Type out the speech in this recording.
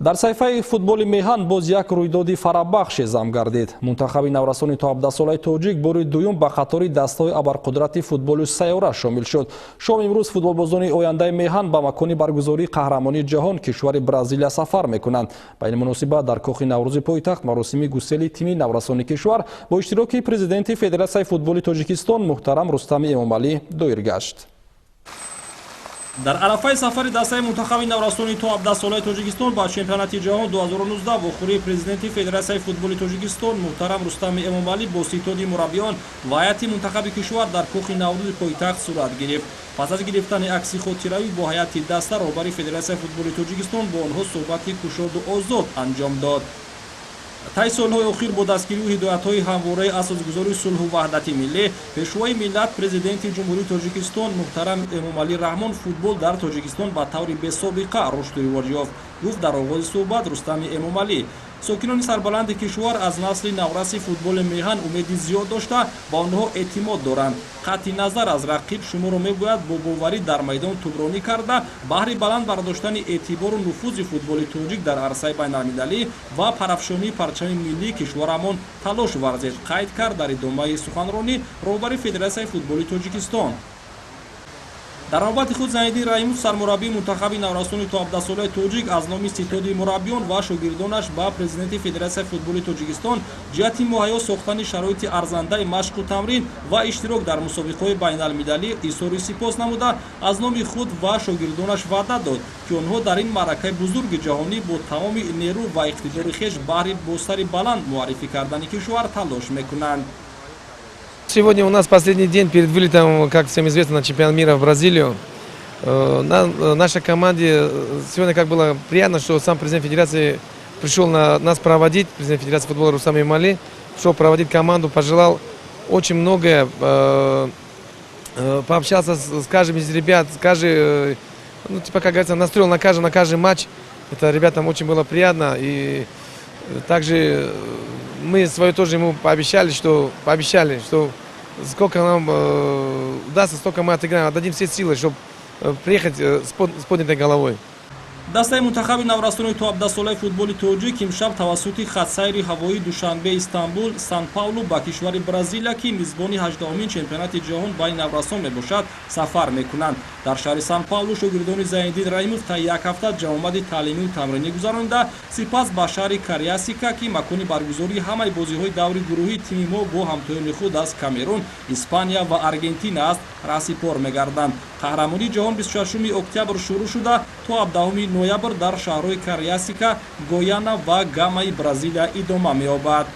Дар саҳифаи футболи меҳан боз як рӯйдоди фарабахше зам гардид. Мунтахаби наврасони то 17-солаи тоҷик бори дуюм ба қатори дастаҳои абарқудрати футболи сайёра шомил шуд. Шом имрӯз футболбозони ояндаи меҳан ба макони баргузории қаҳрамонии ҷаҳон, кишвари Бразилия, сафар мекунанд. Ба ин муносибат дар Кохи Наврӯзи пойтахт маросими гусели тими наврасони кишвар бо иштироки президенти Федератсияи футболи Тоҷикистон муҳтарам Рустами Эмомалӣ доир гашт. Дар арафаи сафари дастаи мунтахаби наврасони то 17-солаи Тоҷикистон ба чемпионати ҷаҳон 2019 вохӯрии президенти Федератсияи футболи Тоҷикистон муҳтарам Рустами Эмомалӣ бо ситоди мураббиён ва ҳайати мунтахаби кишвар дар Кохи Наврӯзи пойтахт сурат гирифт. Пас аз гирифтани акси хотиравӣ бо ҳайати даста, роҳбари Федератсияи футболи Тоҷикистон бо онҳо суҳбати кушоду озод анҷом дод. Тай солҳои охир бо дастгирию ҳидоятҳои ҳамвораи асосгузори сулҳу ваҳдати миллӣ, Пешвои миллат, Президенти Ҷумҳурии Тоҷикистон муҳтарам Эмомалӣ Раҳмон футбол дар Тоҷикистон ба таври бесобиқа рушду ривоҷ ёфт, гуфт дар оғози суҳбат Рустами Эмомалӣ. Сокинони сарбаланди кишвар аз насли навраси футболи меҳан умеди зиёд дошта, ба онҳо эътимод доранд. Қатъи назар аз рақиб, шуморо мебояд бо боварӣ дар майдон тӯбронӣ карда, баҳри баланд бардоштани эътибору нуфузи футболи тоҷик дар арсаи байналмилалӣ ва парафшонии парчами миллии кишварамон талош варзед, қайд кард дар идомаи суханронӣ роҳбари Федератсияи футболи Тоҷикистон. Дар навбати худ Зайниддин Раҳимов, сармураббии мунтахаби наврасони то 17-солаи тоҷик, аз номи ситоди мураббиён ва шогирдонаш ба президенти Федератсияи футболи Тоҷикистон ҷиҳати муҳайё сохтани шароити арзандаи машқу тамрин ва иштирок дар мусобиқаҳои байналмилалӣ изҳори сипос намуда, аз номи худ ва шогирдонаш ваъда дод, ки онҳо дар ин маъракаи бузурги ҷаҳонӣ бо тамоми нерӯ ва иқтидори хеш баҳри бо сари баланд муаррифӣ кардани кишвар талош мекунанд. Сегодня у нас последний день перед вылетом, как всем известно, на чемпионат мира в Бразилию. Нашей команде сегодня как было приятно, что сам президент федерации пришел нас проводить, президент Федерации футбола Рустам Эмомали, пришел проводить команду, пожелал очень многое, пообщался с каждым из ребят, с каждый, ну, типа, как говорится, настроил на каждый матч. Это ребятам очень было приятно. И также мы свое тоже ему пообещали, что сколько нам удастся, столько мы отыграем, отдадим все силы, чтобы приехать с поднятой головой. Дастаи мунтахаби наврасони то 17-солаи футболи тоҷик имшаб тавассути хатсайри ҳавоии Душанбе, Истанбул, Сан Паулу ба кишвари Бразилия, ки мизбони 18-умин чемпионати ҷаҳон байни наврасон мебошад, сафар мекунанд. Дар шаҳри Сан Паулу шогирдони Зайниддин Раҳимов та як ҳафта ҷамъомади таълимию тамринӣ гузаронида, сипас ба шаҳри Кариасика, ки макони баргузории ҳамаи бозиҳои даври гурӯҳии тими мо бо ҳамтоёни худ аз Камерун, Испания ва Аргентина аст, раҳсипор мегарданд. Қаҳрамонии ҷаҳон 26 октябр шурӯъ шуда, то 17 ноябр дар шаҳрҳои Кариасика, Гояна ва Гамаи Бразилия идома меёбад.